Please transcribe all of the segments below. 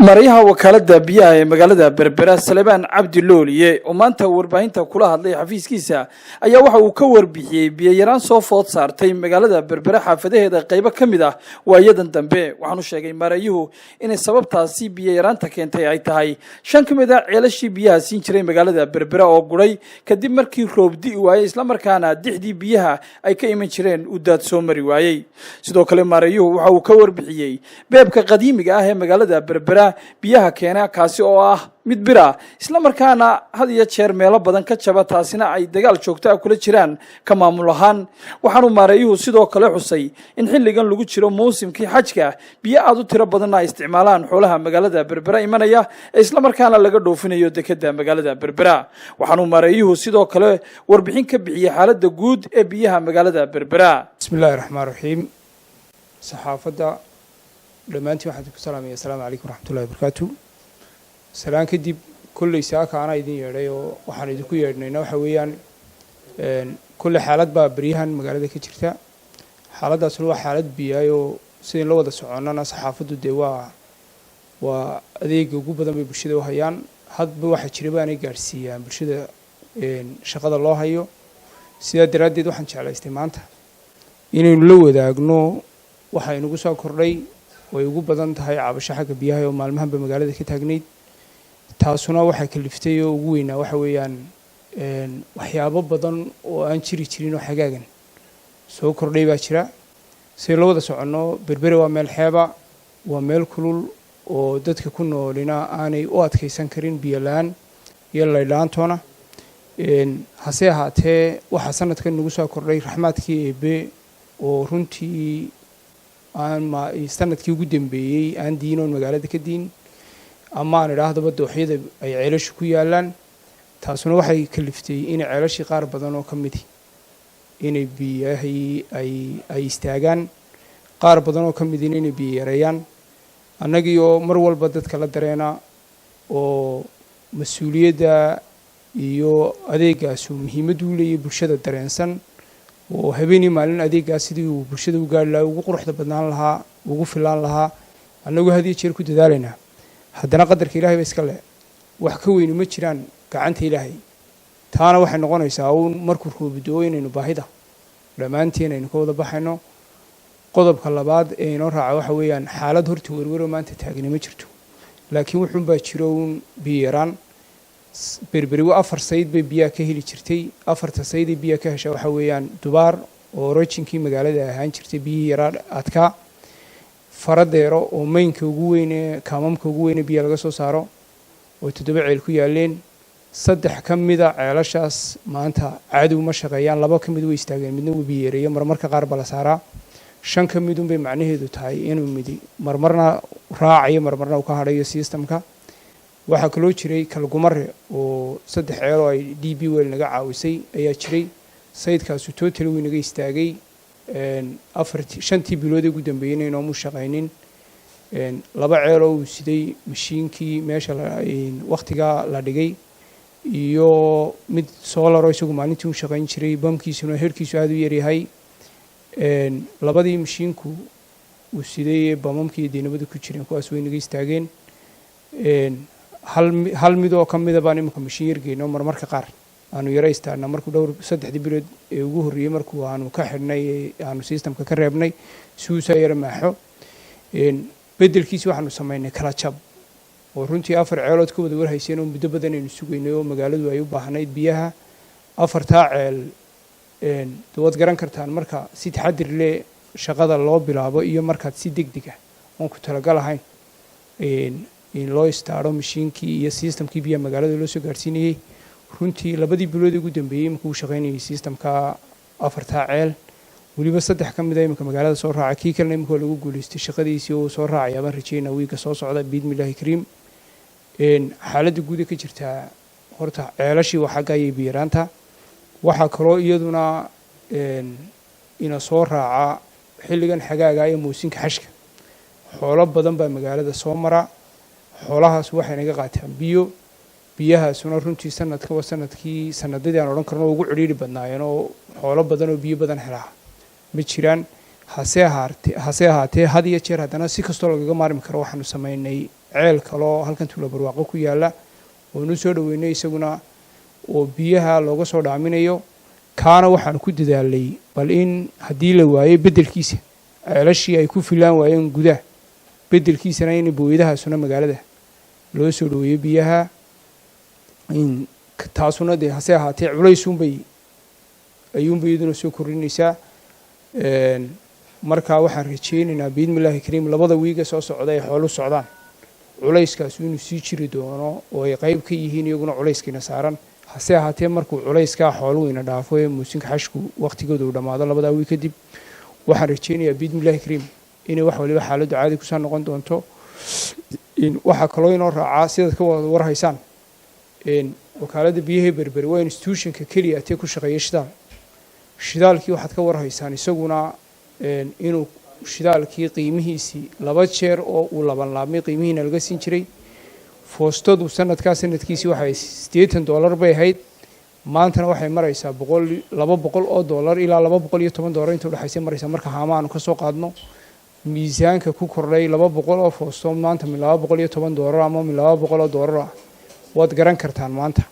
Maareeyaha wakaalada biyaha ee magaalada Berbera, Salebaan Cabdi Looliye, oo maanta warbaahinta kula hadlay xafiiskiisa, ayaa waxa uu ka warbixiyey biyo-yaraan soo food saartay magaalada Berbera xaafadaheeda qaybo ka mid ah waayadan dambe. Waxaanu sheegay maareeyuhu inay sababtaasi biyo-yaraanta keentay ay tahay shan ka mid ah ceelashii biyaha siin jiray magaalada Berbera oo guray, kadib markii roob di'i waayey, islamarkaana dixdii biyaha ay ka iman jireen uu daad soo mari waayey. Sidoo kale maareeyuhu waxa uu ka warbixiyey beebka qadiimiga ah ee magaalada Berbera biyaha keena, kaasi oo ah mid bira, islamarkaana had iyo jeer meelo badan ka jaba, taasina ay dagaal joogto ah kula jiraan ka maamul ahaan. Waxaanu maareeyuhu sidoo kale xusay in xilligan lagu jiro mawsimkii xajka biyo aada u tiro badanna ay isticmaalaan xoolaha magaalada Berbera imanaya ee islamarkaana laga dhoofinayo dekeda magaalada Berbera. Waxaanu maareeyuhu sidoo kale warbixin ka bixiyey xaaladda guud ee biyaha magaalada Berbera. Bismi illahi raxmaan raxiim. Saxaafadda dhammaantiin waxaan ku salaamaya asalaamu calaykum waraxmatullahi wabarakaatu. Salaan kadib, kolley saaka anaa idin yeedhay oo waxaan idinku yeedhnayna waxa weeyaan, kolley xaalad baa beryahan magaalada ka jirta. Xaaladdaasuna waa xaalad biyaayoo sidayn la wada soconnana, saxaafaddu dee waa adeega ugu badan bay bulshada u hayaan. Hadba waxaa jira baanay gaadhsiiyaan bulshada shaqada loo hayo. Sidaa daraaddeed waxaan jeclaystay maanta inaynu la wadaagno waxa inugu soo kordhay way ugu badan tahay cabasho xagga biyaha oo maalmahanba magaalada ka taagnayd. Taasuna waxaa kaliftay oo ugu weynaa waxa weeyaan waxyaabo badan oo aan jiri jirin oo xagaagan soo kordhay baa jira. Si la wada soconno, Berbere waa meel xeeba, waa meel kulul oo dadka ku noolina aanay u adkaysan karin biyo la-aan iyo laydh-la-aantoona. Hase ahaatee, waxaa sanadkan nagu soo kordhay raxmaadkii Eebe oo runtii aan sanadkii ugu dambeeyey aan diinoon magaalada ka diin, ama aan idhaahdaba dooxyada ay ceelashu ku yaalaan. Taasuna waxay kaliftay inay ceelashii qaar badan oo ka midi inay biyahii ay istaagaan, qaar badan oo ka midina inay biyo yareeyaan. Annagii oo mar walba dadka la dareena oo mas-uuliyadda iyo adeegaasu muhiimaddu u leeyahy bulshada dareensan, oo habeenii maalin adeeggaas sidii uu bulshada u gaari lahaa, ugu quruxda badnaan lahaa, ugu filaan lahaa, annagu had iyo jeer ku dadaalaynaa. Haddana qadarka Ilahay ba iska leh, wax ka weyni ma jiraan gacanta Ilaahay. Taana waxay noqonaysaa uun markuu roobi doo inaynu baahida dhammaanteen aynu ka wada baxayno. Qodobka labaad ee inoo raaca waxa weeyaan, xaalad horta werwero maanta taagni ma jirto, laakiin wuxuunbaa jiro uun biyo yaraan. Berberiwo afar sayd bay biyaha ka heli jirtay. Afarta sayday biyaha ka heshaa waxa weeyaan Dubaar oo originkii magaalada ahaan jirtay, biyihii yaraa adkaa, Faradeero oo maynka ugu weyne, kaamamka ugu weyne biyaha laga soo saaro, oo 7 ceel ku yaaleen. Saddex ka mida ceelashaas maanta caadi uma shaqeeyaan. Laba ka mid way istaageen, midna wuu biyo yareeyo, marmarka qaar ba la saaraa. Shan ka midunbay macnaheedu tahay inuu midi marmarna raacayo, marmarna uu ka hadhayo systemka. Waxaa kaloo jiray Kalgumare oo saddex ceel oo ay DP World naga caawisay ayaa jiray. Saydkaasu totally wuu naga istaagay. Afartii shantii bilood ee ugu dambeeyeyna inoomu shaqaynin. Laba ceel oo uu siday mashiinkii meesha wakhtigaa la dhigay iyo mid solar oo isagu maalintii u shaqayn jiray, bamkiisuna herkiisu aada u yaryahay. Labadii mashiinku uu siday, bamamkii iyo deynabada ku jireen, kuwaas way naga istaageen. Hal mid oo ka mida baan iminka mashiin yargeyno, marmarka qaar aanu yaro istaagna markuu dhowr saddexdii bilood ee ugu horreeyey markuu aanu ka xidhnay, aanu systemka ka reebnay si uusaa yaro maaxo. Beddelkiisi waxaanu samaynay kala jab oo runtii afar ceelood ka wada warhayseen oo muddo badan aynu sugaynay oo magaaladu ay u baahnayd biyaha. Afartaa ceel de waad garan kartaan, marka si taxadir leh shaqada loo bilaabo iyo markaad si deg deg ah oon ku talagal ahayn in loo istaaro mashiinkii iyo systemkii biyaha magaalada loo soo gaarsiinayey. Runtii labadii bilood ugu dambeeyey imika uu shaqaynayay systemka afartaa ceel, weliba saddex ka mida imika magaalada soo raaca. Kii kalena imika waa lagu guulaystay shaqadiisii oo soo raacaya baan rajeynaa wiigga soo socda, biidni Illaahi kariim. Xaaladda guuda ka jirtaa horta ceelashii waa xagga ayay biyaraanta. Waxaa kaloo iyaduna ina soo raaca xilligan xagaaga iyo muusinka xashka, xoolo badan baa magaalada soo mara. Xoolahaas waxay naga qaataan biyo. Biyahaasuna runtii sanadka waa sanadkii sanadadii aan odhan karno ugu cidhiidhi badnaayeen, oo xoolo badan oo biyo badan helaa ma jiraan. Hase ahaatee had iyo jeer haddana si kastoo lagaga maarmi karo waxaanu samaynay. Ceel kaloo halkan Tuula Barwaaqo ku yaalla oonu soo dhoweynay isaguna oo biyaha looga soo dhaaminayo. Kaana waxaanu ku dadaalay bal in haddii la waayey beddelkiisa, ceelashii ay ku filaan waayeen gudaha, beddelkiisana in booyadahaasuna magaalada loo soo dhoweeyo biyaha. Taasuna dee hase ahaatee culaysunbay ayuunbay iyaduna soo kordhinaysaa. Marka waxaan rajeynaynaa, biidni Illaahi kariim, 2da wiiga soo socda ay xoolu socdaan culayskaasu inuu sii jiri doono oo ay qayb ka yihiin iyaguna culayskiina saaran. Hase ahaatee markuu culayskaa xooluhu ina dhaafo ee muusinka xashku waqtigooda uu dhammaado 2daa wiig kadib, waxaan rajeynayaa, biidni Illahi kariim, inay wax waliba xaaladdu caadi kusoo noqon doonto. Waxaa kaloo inoo raacaa, sidaad ka wada warhaysaan, Wakaaladda Biyaha Berbere waa institutionka keliya atee ku shaqeeya shidaal. Shidaalkii waxaad ka warhaysaan isaguna inuu shidaalkii qiimihiisii 2 jeer oo uu laban laabmay qiimihiina laga siin jiray. Foostadu sanadkaa sanadkiisii waxay $80 bay ahayd, maantana waxay maraysaa 100, $200 ilaa $210 inta udhexaysay maraysaa. Marka haama aanu kasoo qaadno, miisaanka ku kordhay 200 oo foosto maanta min $210 ama min $200 ah waad garan kartaan maanta.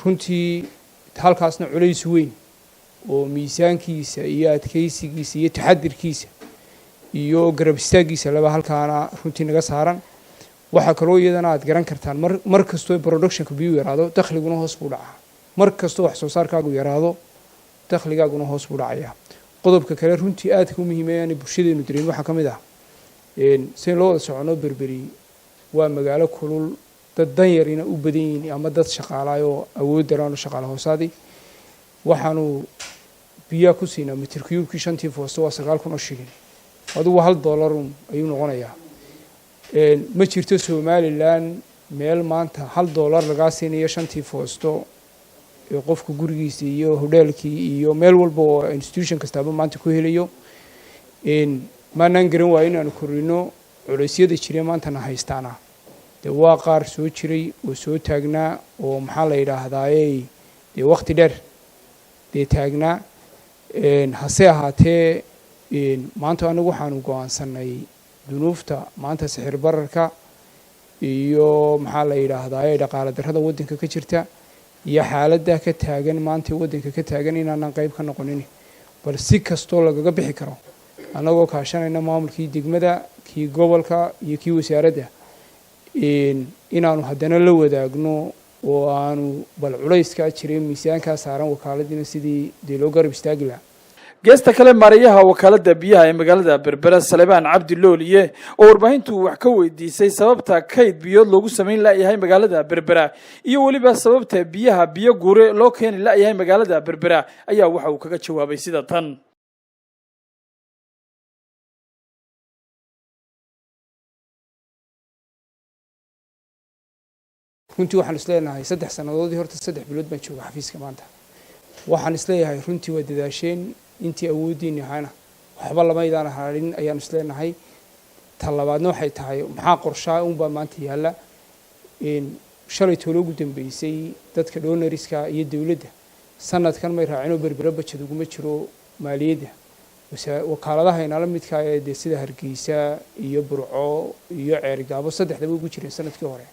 Runtii halkaasna culays weyn oo miisaankiisa iyo adkeysigiisa iyo taxadirkiisa iyo garab istaaggiisa laba halkaana runtii naga saaran. Waxaa kaloo iyadana aad garan kartaan, mar kastoo productionka biyuu yaraado, dakhliguna hoos buu dhacaa. Mar kastoo wax soo saarkaagu yaraado, dakhligaaguna hoos buu dhacayaa. Qodobka kale runtii aadka u muhiimay aanay bulshadeenu dareemin waxaa ka mid ah, sayn loo wada socono, Berberi waa magaalo kulul, dad danyarina u badan yihiin ama dad shaqaalaayoo awood daraan oo shaqaale hoosaadi. Waxaanu biyaa ku siinaa mitir cubekii shantii foosto waa 9,000 oo shilin, adigu hal dollarun ayuu noqonayaa. Ma jirto Somaliland meel maanta $1 lagaa siinayo shantii foosto ee qofka gurigiisa iyo hodheelkii iyo meel walba oo institution kastaaba maanta ku helayo. Maanaan garan waayo inaanu korrino culeysyada jire maantana haystaana. Dee waa qaar soo jiray oo soo taagnaa oo maxaa la yidhaahdaaye, dee waqti dheer dee taagnaa. Hase ahaatee maanta anagu waxaanu go-aansanay dunuufta maanta, sixir bararka iyo maxaa la yidhaahdaaye, dhaqaale darrada waddanka ka jirta iyo xaaladda ka taagan maanta waddanka ka taagan, inaanan qayb ka noqonin. Bal si kastoo lagaga bixi karo, annagoo kaashanayna maamulkii degmada, kii gobolka iyo kii wasaaradda, inaanu haddana la wadaagno oo aanu bal culayskaa jiray miisaankaa saaran wakaaladiina sidii dee loo garab istaagi lahaa. Geesta kale, maareeyaha Wakaaladda Biyaha ee magaalada Berbera, Salebaan Cabdi Looliye, oo warbaahintu wax ka weydiisay sababta kayd biyood loogu samayn la'yahay magaalada Berbera iyo weliba sababta biyaha Biyo Guure loo keeni la'yahay magaalada Berbera, ayaa waxa uu kaga jawaabay sida tan. Runtii waxaan isleenahay 3 sannadoodii horta 3 bilood baan jooga xafiiska maanta. Waxaan isleeyahay runtii waa dadaasheen intii awooddiini ahaana, waxba lamaydaan harin ayaan isleenahay. Ta labaadna waxay tahay, maxaa qorshaa unbaa maanta yaalla? Shalay toolo ugu dambeysay dadka donorska iyo dowladda sanadkan may raacinoo Berbera bajad uguma jiro maaliyadda. Wakaaladaha inala midka ee dee sida Hargeysa iyo Burco iyo Ceerigaabo saddexdaba ugu jireen sanadkii hore.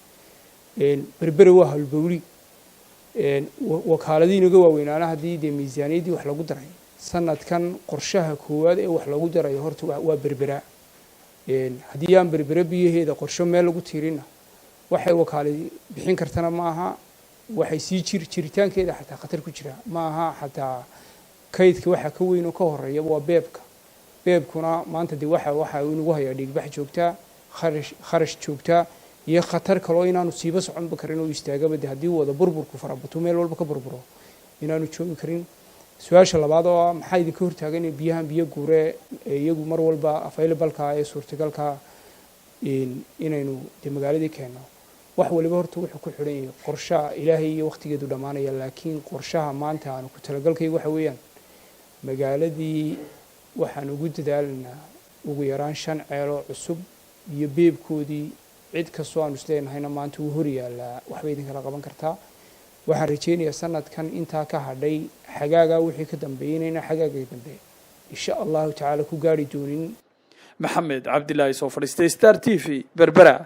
Berbere waa halbowli wakaaladii inaga waaweynaana. Haddii dee miisaaniyaddii wax lagu daray sanadkan, qorshaha koowaad ee wax lagu darayo horta waa Berbera. Haddii aan Berbere biyaheeda qorsho meel lagu tiirina, waxay wakaaladi bixin kartana ma aha, waxay sii jir jiritaankeeda xataa khatar ku jira ma aha. Xataa kaydka waxa ka weyn oo ka horeeya waa beebka. Beebkuna maanta dee waxa inagu hayaa dhiigbax joogtaa, kharash joogtaa iyo khatar kaloo inaanu siiba soconba karin oo istaagaba de haddii wada burburku farabato, meel walba ka burburo, inaanu joogi karin. Su-aasha labaad oo ah maxaa idinka hortaagan in biyahan Biyo Guure iyagu mar walba available-ka ee suurtagalka inaynu dee magaaladii keenno? Wax waliba horta wuxuu ku xidhan yahay qorshaha Ilaahay iyo waqtigeedu dhammaanaya. Laakiin qorshaha maanta aanu ku talagalkayga waxa weeyaan, magaaladii waxaan ugu dadaalaynaa ugu yaraan 5 ceeloo cusub iyo beebkoodii. Cid kastoo aanu isleenahayna maanta wuu hor yaallaa, waxbay idinkala qaban kartaa. Waxaan rajeynayaa sanadkan intaa ka hadhay xagaagaa wixii ka dambeeynayna xagaaga dambe, insha Allahu tacaala, ku gaari doonin. Maxamed Cabdilaahi soo fadhiistay, Star TV, Berbera.